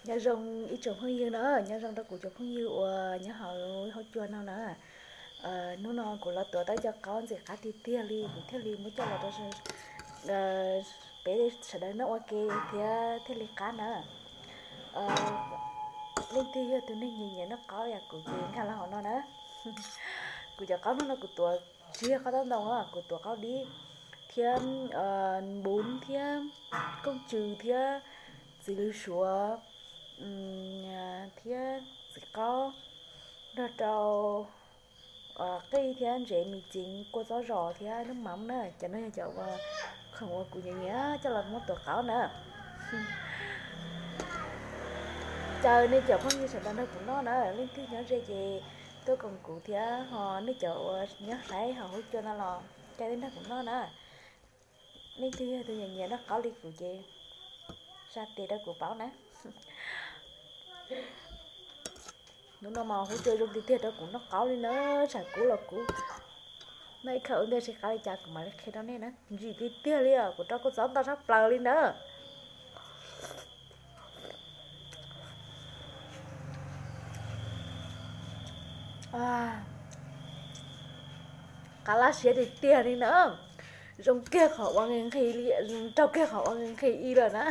Nyob zoo ib tsoom phooj ywg na, nyob zoo rau kuv cov phooj ywg uas nyob hauv huab cua no na. Hnub no kuv los tuav tau cov qaub ntxim qab tiag tiag li, kuv thiaj li muab coj los rau peb sawv daws noj ua ke thiab thiaj li qab na. Leej twg yog tus neeg nyiam nyiam noj qaub yam kuv ces nkag los hauv no na. Kuv cov qaub hnub no kuv tuav tsis yog qaub taub ntoo, kuv tuav qaub dib thiab npub thiab kooj tsw thiab txiv lws suav thiab txiv qaub nrog rau qij thiab ntsev mis ceev kua txob zos thiab nub mam na. Cov no yog cov uas khoom uas kuv nyiam nyiam coj los muab tuav qaub na. Caw nej cov phooj ywg sawv daws nrog kuv noj na, leej twg nyob ze ces tuaj koom kuv thiab ho nej cov uas nyob saib hauv huab cua no los caw nej nrog kuv noj na. Leej twg yog tus nyiam nyiam noj qaub li kuv ces xa tes rau kuv paub na. Hnub no mas huab cua zoo tiag tiag rau kuv noj qaub li na, tsam kub los kub. Noj ib khawm ua ntej seb qab li cas kuv mam li qhia rau nej na. Ntsim tiag tiag li os, kuv rau kua txob ntau tshaj plaws li na. Qab laj siab tiag tiag li na. Zoo kiag qhov ua nqhis nqhis li, raug kiag qhov ua nqhis nqhis i lawm na.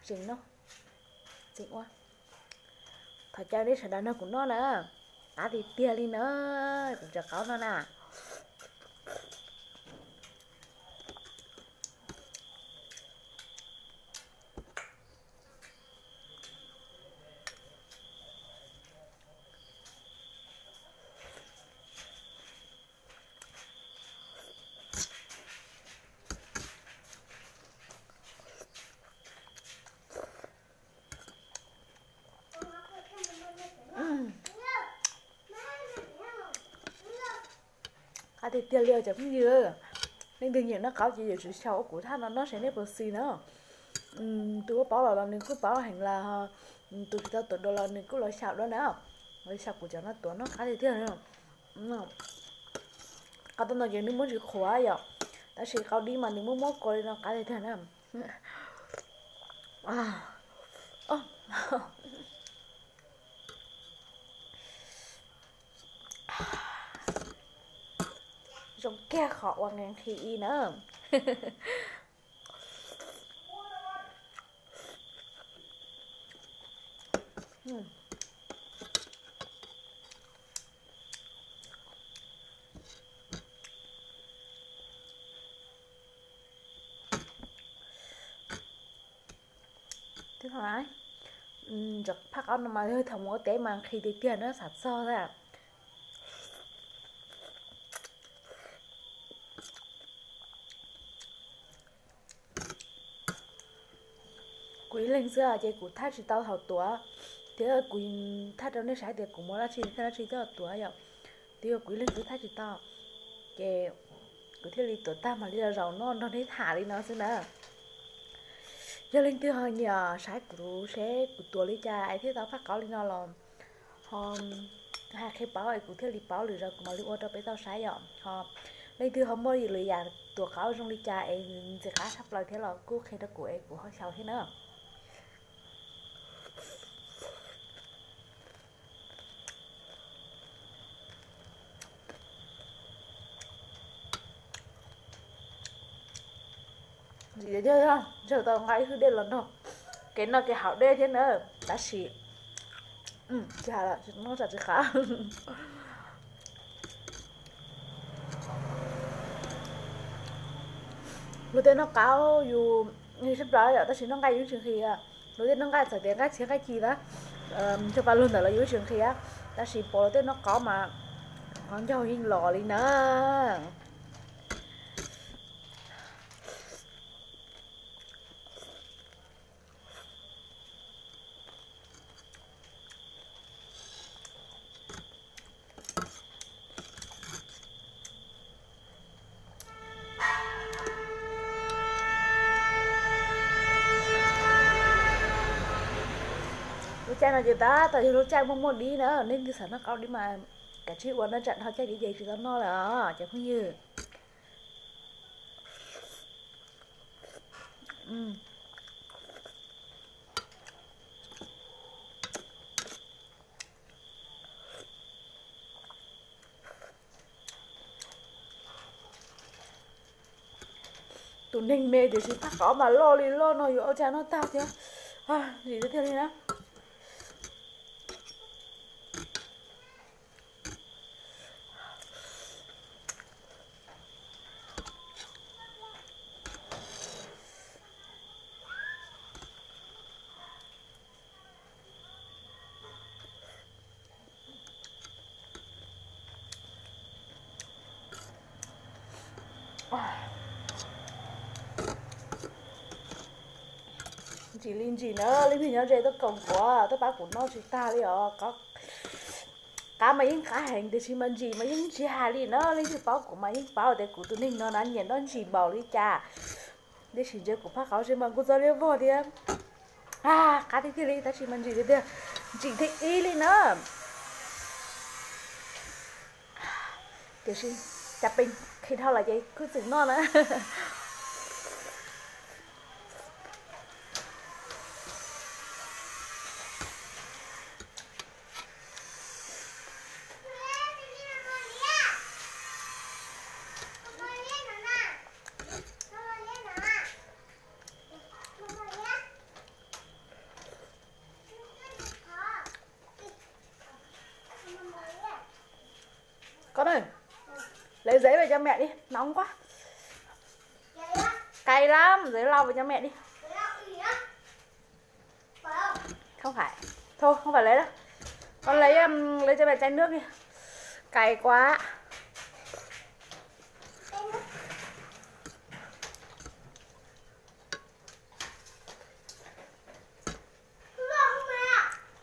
Tseem no, tseem ua. Thov caw nej sawv daws nrog kuv noj na. Qab tiag tiag li na, kuv cov qaub no na. Qab tiag tiag li os cov phooj ywg. Leej twg nyiam noj qaub ces yuav tsum xyaum ua kuv thaj no noj seb nej puas xis na. Tus uas paub los los nws kuj paub heev las, tus tsis tau tuav dua los nws kuj los xyaum dua na. Los xyaum kuv cov no tuav noj qab tiag tiag. Qaub taub ntoo ces nws muab ntsis qhuav yom, tab sis qaub dib mas nws muab muab kua li no qab tiag tiag na. Zoo kiag qhov ua nqhis nqhis i na. Phaj qaub no mas yog thaum mus ua teb mas nqhis tiag tiag na, xav txog a. Kuv ib leeg xwb ces kuv thaj tsis tau thaum tuav, thiab kuv thaj rau nej saib tias kuv muab dab tsi thiab dab tsi coj tuav yom. Twb yog kuv ib leeg xwb thaj tsis tau, ces kuv thiaj li tuav tag mam li los zaum noj nrog nej tham li no xwb na. Yog leej twg ho nyiam saib kuv seb kuv tuav li cas es thiaj tau phaj qaub li no los ho hais qhia paub es kuv thiaj li paub lwm zaus kuv mam li ua rau peb tau saib yom. Ho leej twg ho muaj lwm yam tuav qaub zoo li cas es ntxim qab tshaj plaws thiab los kuj qhia rau kuv es kuv ho xyaum thiab na. Ntxim tiag tiag, ntshe tau nqa ib hwj dej los nrog kev noj kev haus dej thiab na, tab sis tsis hais lawm, noj tsam tsis qab. Luag tej noj qaub yus nqhis tshaj plaws yom, tab sis noj nqaij yus tsis nqhis. Luag tej noj nqaij txawm tias nqaij txhiab nqaij ci na, tshaj plaws luag ntawd los yus tsis nqhis, tab sis pom luag tej noj qaub mas qhov ncauj yeej los li na. Lub caij no ces tab tom yog lub caij muaj muaj dib na, nej leej twg xav noj qaub dib mas kav tsij ua na, tsam dhau caij dib ces tsis tau noj lawm os cov phooj ywg. Tus neeg me tiam sis phaj qauv mas loj li loj no yuav ua cas noj tag thiab. Zim tiag tiag li na. Ntsim li ntsim na, leej twg nyob ze tuaj koom kuv, tuaj pab kuv noj tsis tag li os. Qab mas yeej qab heev tiam sis mas ntsim mas yeej tsis hais li na, leej twg paub kuv mas yeej paub tias kuv tus neeg no na nyiam noj ntsim npaum li cas. Tiam sis ntshe kuv phaj qauv tsev mas kuj txog liab vog thiab. Qab tiag tiag li tab sis mas ntsim tiag tiag, ntsim thib ib li na. Tiam sis cas pes khi dhau lawm ces kuj txwm noj na. Con ơi, lấy giấy về cho mẹ đi, nóng quá. Cay lắm, giấy lau về cho mẹ đi. Không phải, thôi không phải lấy đâu. Con lấy um, lấy cho mẹ chai nước đi. Cay quá.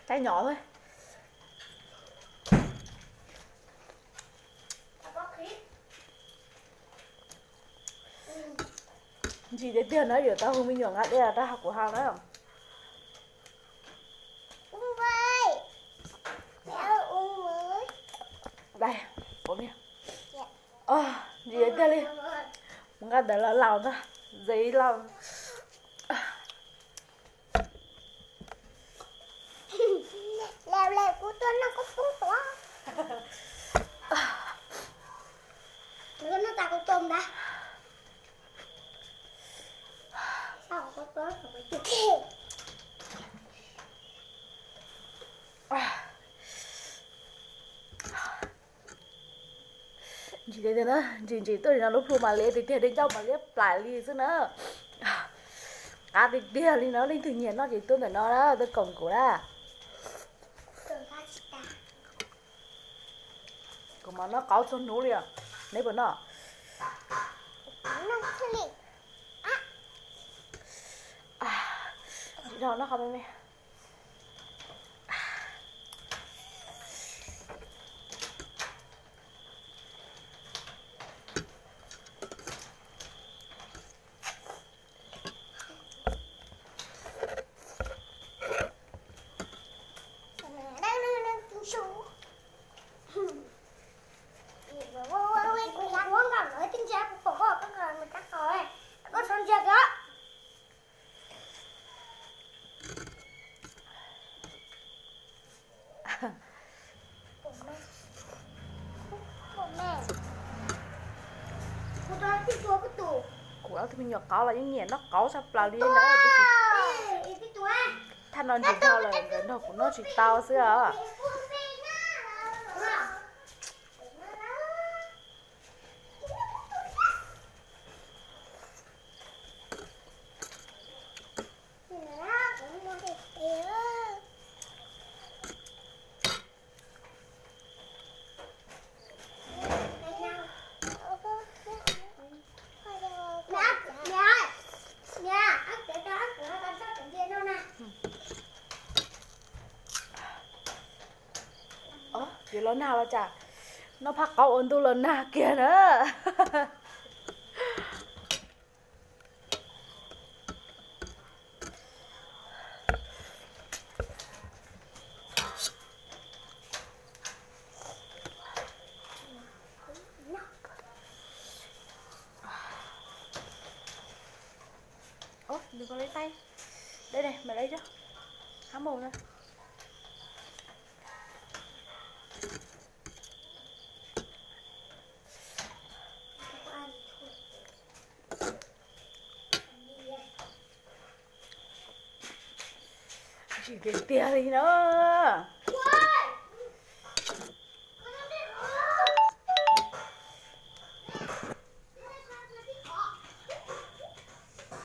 Chai nhỏ thôi. Ntsim tiag tiag na, yuav tau hu me nyuam nqa dej los rau kuv haus na. Ntsim tiag tiag li. Mus nqa ntawd los laus ntag, giấy lau. Ntsim tiag tiag na, ntsim ntsim tuaj li no lub plhu mas liab tiag tiag, dej ncauj mas liab plaim li xwb na. Qab tiag tiag li no, leej twg nyiam noj ces tuaj ntawm no na, tuaj koom kuv na. Kuv mas noj qaub txhua hnub li os, neb puas noj? Tsis dhau, noj qhov me me. Kuv ob tug me nyuam qaub los yeej nyiam noj qaub tshaj plaws li ntawd, tiam sis thaj no ntsim dhau lawm nkawd nrog kuv noj tsis tau xwb os. Yuav los nag los cas, noj phaj qaub ua ntu los nag kiag na. Nws còn lấy tay. Đây này, mày lấy cho. Há mồm ra. Tsis tiag tiag li na.